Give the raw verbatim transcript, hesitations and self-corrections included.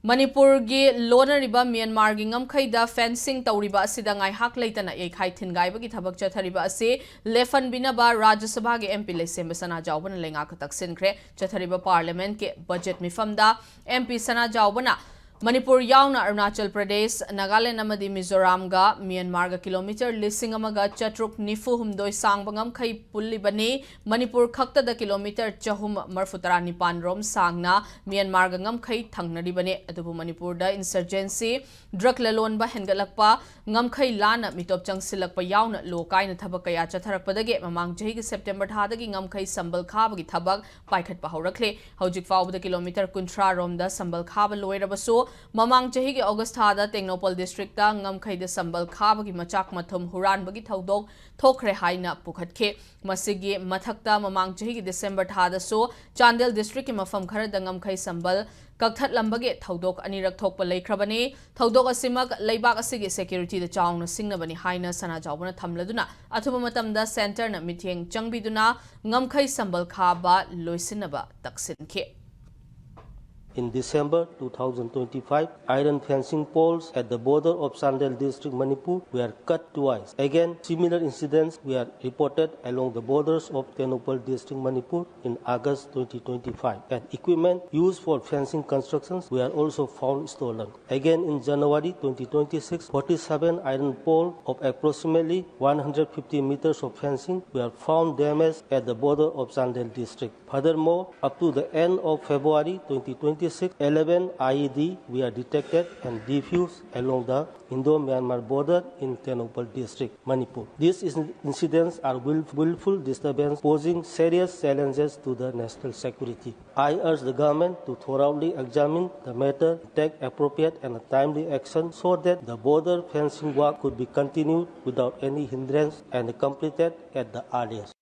ꯃꯅꯤꯄꯨꯔꯒꯤ ꯂꯣꯟꯅꯔꯤꯕ ꯃ꯭ꯌꯥꯟꯃꯥꯔꯒꯤ ꯉꯝꯈꯩꯗ ꯐꯦꯟꯁꯤꯡ ꯇꯧꯔꯤꯕ ꯑꯁꯤꯗ ꯉꯥꯏꯍꯥꯛ ꯂꯩꯇꯅ ꯌꯩꯈꯥꯏ ꯊꯤꯟꯒꯥꯏꯕꯒꯤ ꯊꯕꯛ ꯆꯠꯊꯔꯤꯕ ꯑꯁꯤ ꯂꯦꯞꯍꯟꯕꯤꯅꯕ ꯔꯥꯖ꯭ꯌ ꯁꯚꯥꯒꯤ M P ꯂꯩꯁꯦꯝꯕ ꯁꯅꯥꯖꯥꯎꯕꯅ ꯂꯩꯉꯥꯛꯇ ꯇꯛꯁꯤꯟꯈ꯭ꯔꯦ꯫ ꯆꯠꯊꯔꯤꯕ ꯄꯥꯔꯂꯤꯌꯥꯃꯦꯟꯠꯀꯤ ꯕꯖꯦꯠ ꯃꯤꯐꯝꯗ M P ꯁꯅꯥꯖꯥꯎꯕꯅ ꯃꯅꯤꯄꯨꯔ ꯌꯥꯎꯅ ꯑꯔꯨꯅꯥꯆꯜ ꯄ꯭ꯔꯗꯦꯁ, ꯅꯥꯒꯥꯂꯦꯟꯗ ꯑꯃꯗꯤ ꯃꯤꯖꯣꯔꯥꯝꯒ ꯃ꯭ꯌꯥꯟꯃꯥꯔꯒ ꯀꯤꯂꯣꯃꯤꯇꯔ ꯂꯤꯁꯤꯡ ꯑꯃꯒ ꯆꯥꯇ꯭ꯔꯨꯛ ꯅꯤꯐꯨ ꯍꯨꯝꯗꯣꯏ ꯁꯥꯡꯕ ꯉꯝꯈꯩ ꯄꯨꯜꯂꯤꯕꯅꯤ꯫ ꯃꯅꯤꯄꯨꯔ ꯈꯛꯇꯗ ꯀꯤꯂꯣꯃꯤꯇꯔ ꯆꯍꯨꯝ ꯃꯔꯤꯐꯨ ꯇꯔꯥ ꯅꯤꯄꯥꯟ ꯔꯣꯝ ꯁꯥꯡꯅ ꯃ꯭ꯌꯥꯟꯃꯥꯔꯒ ꯉꯝꯈꯩ ꯊꯪꯅꯔꯤꯕꯅꯤ꯫ ꯑꯗꯨꯕꯨ ꯃꯅꯤꯄꯨꯔꯗ insurgency, drug ꯂꯂꯣꯟꯕ ꯍꯦꯟꯒꯠꯂꯛꯄ, ꯉꯝꯈꯩ ꯂꯥꯟꯅ ꯃꯤꯇꯣꯞ ꯆꯪꯁꯤꯜꯂꯛꯄ ꯌꯥꯎꯅ ꯂꯣ ꯀꯥꯏꯅ ꯊꯕꯛ ꯀꯌꯥ ꯆꯠꯊꯔꯛꯄꯗꯒꯤ ꯃꯃꯥꯡ ꯆꯍꯤꯒꯤ September ꯊꯥꯗꯒꯤ ꯉꯝꯈꯩ ꯁꯝꯕꯜ ꯈꯥꯕꯒꯤ ꯊꯕꯛ ꯄꯥꯏꯈꯠꯄ ꯍꯧꯔꯛꯂꯦ꯫ ꯍꯧꯖꯤꯛ ꯐꯥꯎꯕꯗ ꯀꯤꯂꯣꯃꯤꯇꯔ ꯀꯨꯟꯊ꯭ꯔꯥ ꯔꯣꯝꯗ ꯁꯝꯕꯜ ꯈꯥꯕ ꯂꯣꯏꯔꯕꯁꯨ, ꯃꯃꯥꯡ ꯆꯍꯤꯒꯤ August ꯊꯥꯗ ꯇꯦꯡꯅꯧꯄꯜ district ꯇ ꯉꯝꯈꯩꯗ ꯁꯝꯕꯜ ꯈꯥꯕꯒꯤ ꯃꯆꯥꯛ ꯃꯊꯨꯝ ꯍꯨꯔꯥꯟꯕꯒꯤ ꯊꯧꯗꯣꯛ ꯊꯣꯛꯈ꯭ꯔꯦ ꯍꯥꯏꯅ ꯄꯨꯈꯠꯈꯤ꯫ ꯃꯁꯤꯒꯤ ꯃꯊꯛꯇ ꯃꯃꯥꯡ ꯆꯍꯤꯒꯤ December ꯊꯥꯗꯁꯨ ꯆꯥꯟꯗꯦꯜ district ꯀꯤ ꯃꯐꯝ ꯈꯔꯗ ꯉꯝꯈꯩ ꯁꯝꯕꯜ ꯀꯛꯊꯠꯂꯝꯕꯒꯤ ꯊꯧꯗꯣꯛ ꯑꯅꯤꯔꯛ ꯊꯣꯛꯄ ꯂꯩꯈ꯭ꯔꯕꯅꯤ꯫ ꯊꯧꯗꯣꯛ ꯑꯁꯤꯃꯛ ꯂꯩꯕꯥꯛ ꯑꯁꯤꯒꯤ security ꯗ ꯆꯥꯎꯅ ꯁꯤꯡꯅꯕꯅꯤ ꯍꯥꯏꯅ ꯁꯅꯥꯖꯥꯎꯕꯅ ꯊꯝꯂꯗꯨꯅ, ꯑꯊꯨꯕ ꯃꯇꯝꯗ centre ꯅ ꯃꯤꯠꯌꯦꯡ ꯆꯪꯕꯤꯗꯨꯅ ꯉꯝꯈꯩ ꯁꯝꯕꯜ ꯈꯥꯕ ꯂꯣꯏꯁꯤꯟꯅꯕ ꯇꯛꯁꯤꯟꯈꯤ꯫ In December two thousand twenty-five, iron fencing poles at the border of Chandel district, Manipur were cut twice. Again, similar incidents were reported along the borders of Tengnoupal district, Manipur in August twenty twenty-five. And equipment used for fencing constructions were also found stolen. Again, in January twenty twenty-six, forty-seven iron poles of approximately one hundred fifty meters of fencing were found damaged at the border of Chandel district. Furthermore, up to the end of February twenty twenty-six, eleven I E D were detected and defused along the Indo-Myanmar border in Tengnoupal district, Manipur. These inc-, incidents are will-, willful disturbance posing serious challenges to the national security. I urge the government to thoroughly examine the matter, take appropriate and timely action so that the border fencing work could be continued without any hindrance and completed at the earliest.